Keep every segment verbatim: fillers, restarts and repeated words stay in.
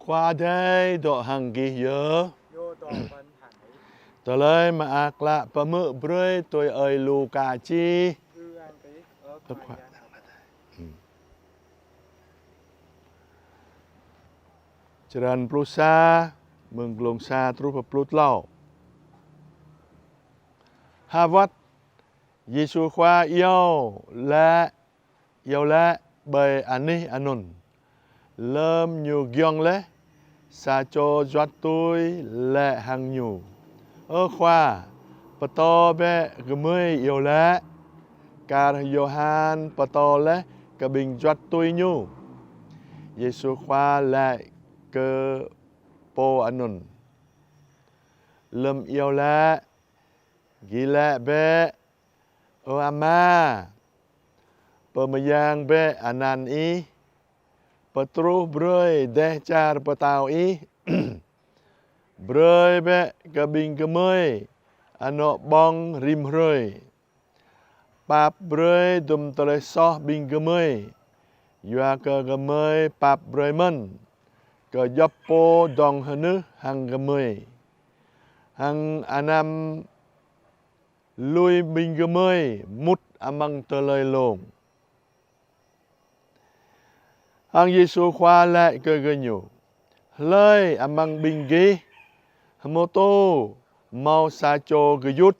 Khua Adai dŏ hăng gih yơh. Yơh dŏ ƀơi hăng ih. Tơlơi mơak klă pơmưk brơi tui ơi Luka čih. Ư-ang kơ ih, ơ Khua Yang. Črăn pluh sa, mơ̆ng glông sa truh pơ pluh klâo. Hơwơ̆t Yêsu Khua iâu laĭ, iâu laĭ ƀơi anih anŭn. Lơm Ñu giŏng laih, sa čô juăt tui laĭ hăng Ñu: Ơ Khua, pơtô bĕ gơmơi iâu laĭ. Kar Yôhan pơtô laih kơ ƀing juăt tui ñu. Yêsu Khua laĭ kơ pô anŭn: Lơm iâu laĭ, gih laĭ bĕ: Ơ Ama, pơmơyang bĕ anăn Ih, pơtruh brơi dêh čar pơtao Ih. Brơi bĕ kơ ƀing gơmơi anŏ ƀơ̆ng rĭm hrơi. Pap brơi dŭm tơlơi soh ƀing gơmơi, yua kơ gơmơi pap brơi mơ̆n kơ djŏp pô dŏng hơnưh hăng gơmơi. Hăng anăm lui ƀing gơmơi mŭt amăng tơlơi lông. Hăng Yêsu Khua laĭ kơ gơñu: Hlơi amăng ƀing gih hơmâo tô hmâo sa čô gơyut,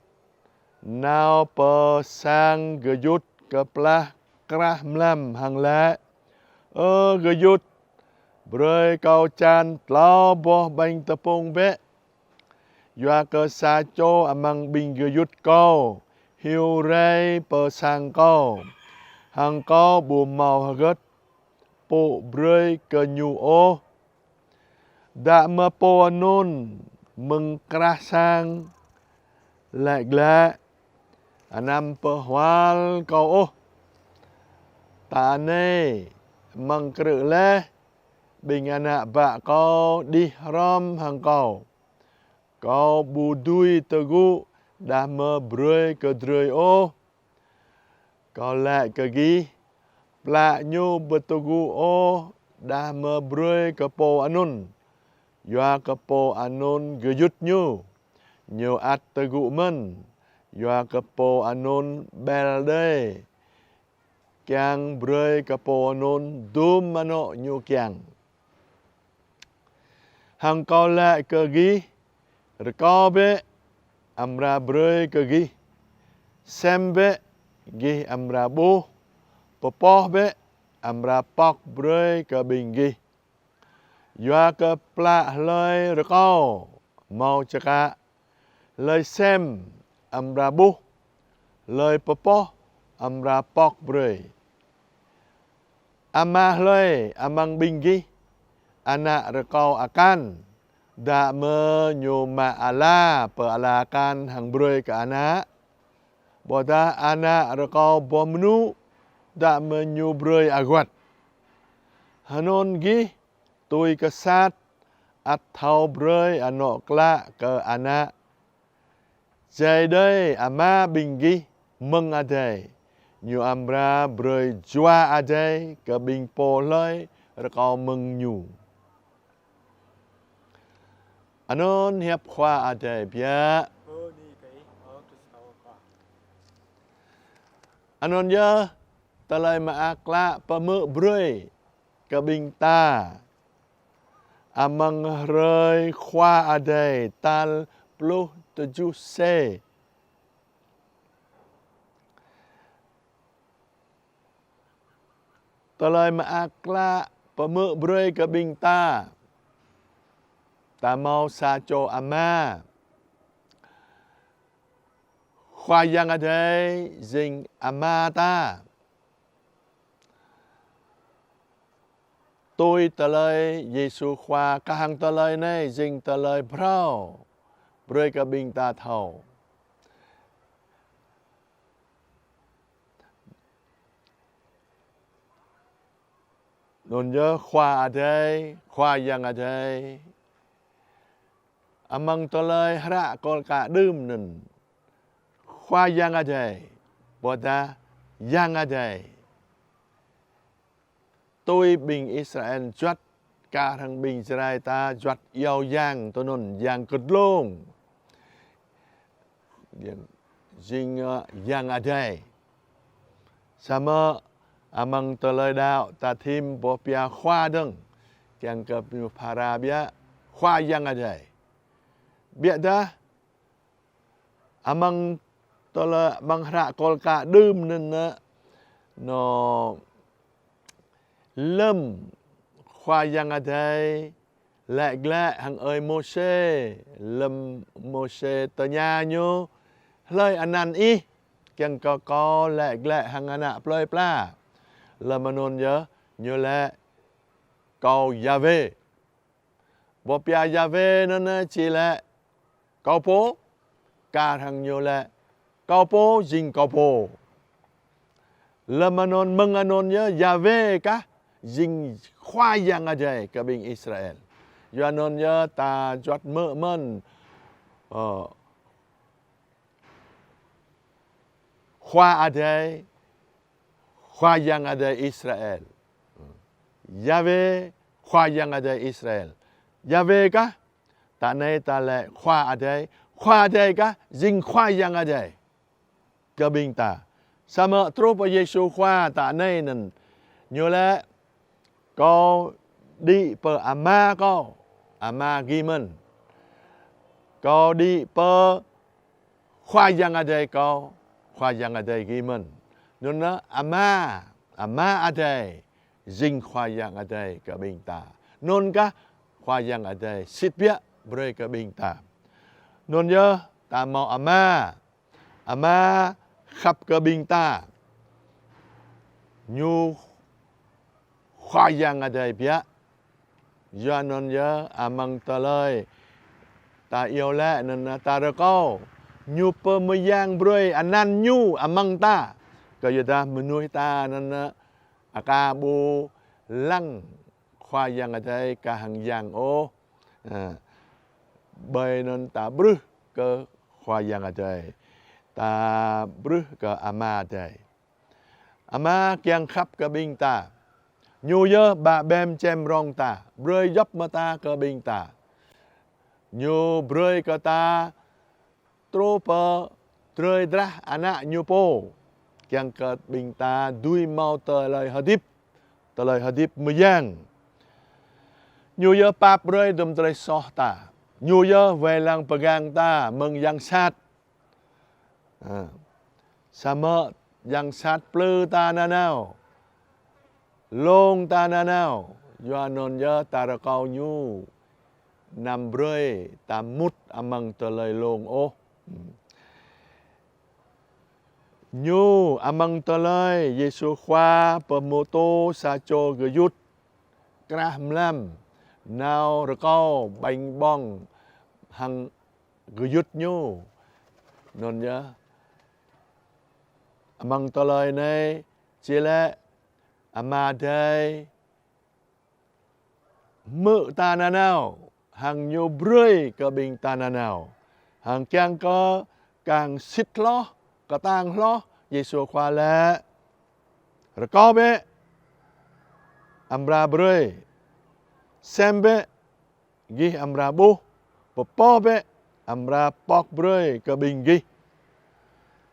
nao pơ sang gơyut kơplah krah mlam hăng laĭ: Ơ gơyut, brơi kâo čan klâo boh ƀañ tơpŭng bĕ. Yua kơ sa čô amăng ƀing gơyut kâo hyu rai pơ sang kâo, hăng kâo ƀu hmâo hơgĕt pŭ brơi kơ ñu ôh. Dă mơ̆ pô anŭn mơ̆ng krah sang laĭ glaĭ: Anăm pơhual kâo ôh. Ta anai mơ̆ng krư̆ laih, ƀing ană bă kâo đih hrŏm hăng kâo. Kâo ƀu dưi tơgŭ đah mơ̆ brơi kơ drơi ôh. Kâo laĭ kơ gih, plă ñu ƀu tơgŭ ôh đah mơ̆ brơi kơ pô anŭn, yua kơ pô anŭn gơyut ñu. Ñu ăt tơgŭ mơ̆n, yua kơ pô anŭn ƀel đơi kiăng brơi kơ pô anŭn dŭm anŏ ñu kiăng. Hăng kâo laĭ kơ gih, rơkâo bĕ, amra brơi kơ gih. Sem bĕ, gih amra ƀuh. Pơpoh bĕ, amra pŏk brơi kơ ƀing gih. Yua kơ plă hlơi rơkâo hmâo čơkă, hlơi sem amra ƀuh, hlơi pơpoh amra pŏk brơi. Ama hlơi amăng ƀing gih ană rơkâo akan, dă mơ̆ ñu mă ala pơ ala akan hăng brơi kơ ană? Ƀôdah ană rơkâo boh mơnŭ, dă mơ̆ ñu brơi aguăt? Hơnŭn gih tui kơ sat ăt thâo brơi anŏ klă kơ ană. Jai đơi Ama ƀing gih mơ̆ng adai, ñu amra brơi Jua Adai kơ ƀing pô hlơi rơkâo mơ̆ng ñu. Anŭn hiăp Khua Adai biă. Anŭn yơh tơlơi mơak klă pơmưk brơi kơ ƀing ta amăng hrơi Khua Adai tal pluh tơjuh C. Tơlơi mơak klă pơmưk brơi kơ ƀing ta. Ta hmâo sa čô Ama. Khua Yang Adai jing Ama ta. Tui tơlơi Yêsu Khua kah hăng tơlơi anai jing tơlơi phrâo brơi kơ ƀing ta thâo. Anŭn yơh Khua Adai, Khua Yang Adai. Amăng tơlơi hră kol ka đưm anŭn, Khua Yang Adai, ƀôdah Yang Adai. Tui ƀing Israel juăt kar hăng ƀing Jrai ta juăt iâu yang tui anŭn, yang kơdlông. Jing, ơ, Yang Adai. Samơ̆ amăng tơlơi đaŏ ta thim boh pia Khua dơ̆ng, kiăng kơ ñu phara biă Khua Yang Adai. Biă dah amăng tơlơi, amăng hră kol ka đưm anŭn, ơ, ñu lơ̆m Khua Yang Adai laĭ glaĭ hăng ơi Môsê, lơ̆m Môsê tơña ñu: Hlơi anăn ih? Kiăng kơ kâo laĭ glaĭ hăng ană plơi pla. Lơ̆m anŭn yơh ñu laĭ: Kâo Yahweh. Boh pia Yahweh anŭn či laĭ kâo pô, kar hăng ñu laĭ kâo pô jing kâo pô. Lơ̆m anŭn, mơ̆ng anŭn yơh Yahweh kah jing Khua Yang Adai kơ ƀing Israel. Yua anŭn yơh ta juăt hmư̆ mơ̆n, ơ, Khua Adai, Khua Yang Adai Israel. Yahweh, Khua Yang Adai Israel. Yahweh kah? Tă anai ta laĭ Khua Adai, Khua Adai kah jing Khua Yang Adai kơ ƀing ta. Samơ̆ truh pơ Yêsu Khua tă anai anŭn, ñu laĭ: Kâo đĭ pơ Ama kâo, Ama gih mơ̆n. Kâo đĭ pơ Khua Yang Adai kâo, Khua Yang Adai gih mơ̆n. Anŭn yơh Ama, Ama Adai jing Khua Yang Adai kơ ƀing ta. Anŭn kah Khua Yang Adai sĭt biă brơi kơ ƀing ta. Anŭn yơh ta hmâo Ama. Ama khăp kơ ƀing ta. Ñu Khua Yang Adai biă. Yua anŭn yơh amăng tơlơi ta iâu laĭ anŭn ta rơkâo ñu pơmơyang brơi anăn ñu amăng ta. Kơ yua dah mơnuih ta anŭn aka ƀu lăng Khua Yang Adai kah hăng yang ôh. Ơ, ƀơi anŭn ta ƀrưh kơ Khua Yang Adai. Ta ƀrưh kơ Ama Adai. Ama kiăng khăp kơ ƀing ta. Ñu yơh ba ƀem čem rong ta, brơi djŏp mơta kơ ƀing ta. Ñu brơi kơ ta truh pơ drơi drah Ană ñu pô, kiăng kơ ƀing ta dưi hmâo tơlơi hơdip, tơlơi hơdip mơyang. Ñu yơh pap brơi dum tơlơi soh ta. Ñu yơh wai lăng pơgang ta mơ̆ng yang sat. Ơ. Samơ̆ yang sat plư ta nanao, lông ta nanao. Yua anŭn yơh ta rơkâo ñu anăm brơi ta mŭt amăng tơlơi lông ôh. Ñu amăng tơlơi Yêsu Khua pơhmutu sa čô gơyut krah mlam nao rơkâo ƀañ ƀơ̆ng hăng gơyut ñu. Anŭn yơh, amăng tơlơi anai či laĭ Ama Adai hmư̆ ta nanao, hăng ñu brơi kơ ƀing ta nanao. Hăng kiăng kơ kang sĭt hloh, kơtang hloh, Yêsu Khua laĭ: Rơkâo bĕ, amra brơi. Sem bĕ, gih amra ƀuh. Pơpŏh bĕ, amra pŏk brơi kơ ƀing gih.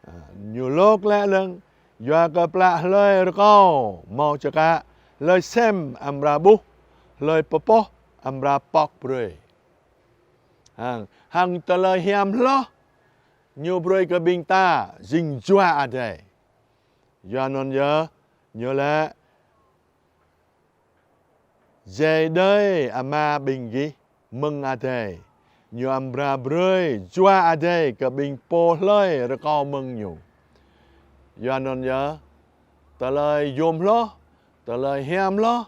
Ơ, ñu lok lĕ lăng: Yua kơ plă hlơi rơkâo hmâo čơkă, hlơi sem amra ƀuh, hlơi pơpŏh amra pŏk brơi. Hăng, hăng tơlơi hiam hloh ñu brơi kơ ƀing ta jing Jua Adai. Yua anŭn yơh, ñu laĭ: Jai đơi Ama ƀing gih mơ̆ng adai, ñu amra brơi Jua Adai kơ ƀing pô hlơi rơkâo mơ̆ng ñu. Yua anŭn yơh, tơlơi yôm hloh, tơlơi hiam hloh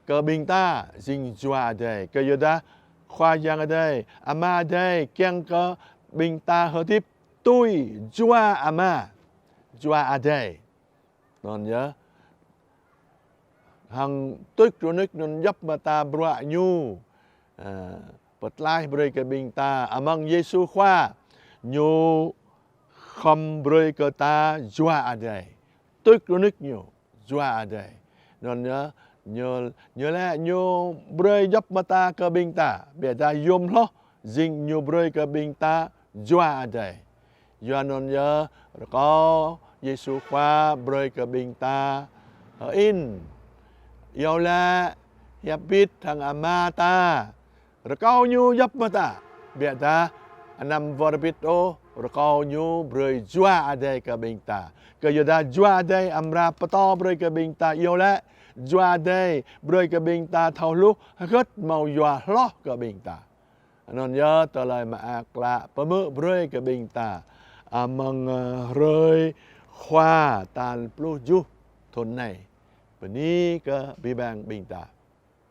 kơ ƀing ta jing Jua Adai. Kơ yua dah Khua Yang Adai, Ama Adai kiăng kơ ƀing ta hơdip tui Jua Ama, Jua Adai. Anŭn yơh. Hăng tuč rơnuč anŭn djŏp mơta bruă ñu, ơ, pơtlaih brơi kơ ƀing ta amăng Yêsu Khua, ñu khŏm brơi kơ ta Jua Adai. Tuč rơnuč ñu Jua Adai. Anŭn yơh, Ñu, ñu laĭ ñu brơi djŏp mơta kơ ƀing ta, biă dah yôm hloh jing ñu brơi kơ ƀing ta Jua Adai. Yua anŭn yơh rơkâo Yêsu Khua brơi kơ ƀing ta hơĭn. Iâu laĭ, hiăp bit hăng Ama ta. Rơkâo ñu djŏp mơta. Biă dah anăm wơr bit ôh, rơkâo ñu brơi Jua Adai kơ ƀing ta. Kơ yua dah Jua Adai amra pơtô brơi kơ ƀing ta iâu laĭ. Jua Adai brơi kơ ƀing ta thâo hluh hơgĕt hmâo yua hloh kơ ƀing ta. Anŭn yơh tơlơi mơak klă pơhmư̆ brơi kơ ƀing ta amăng, ơ, hrơi Khua tal pluh tơjuh thŭn anai. Bơni kơ abih bang ƀing ta.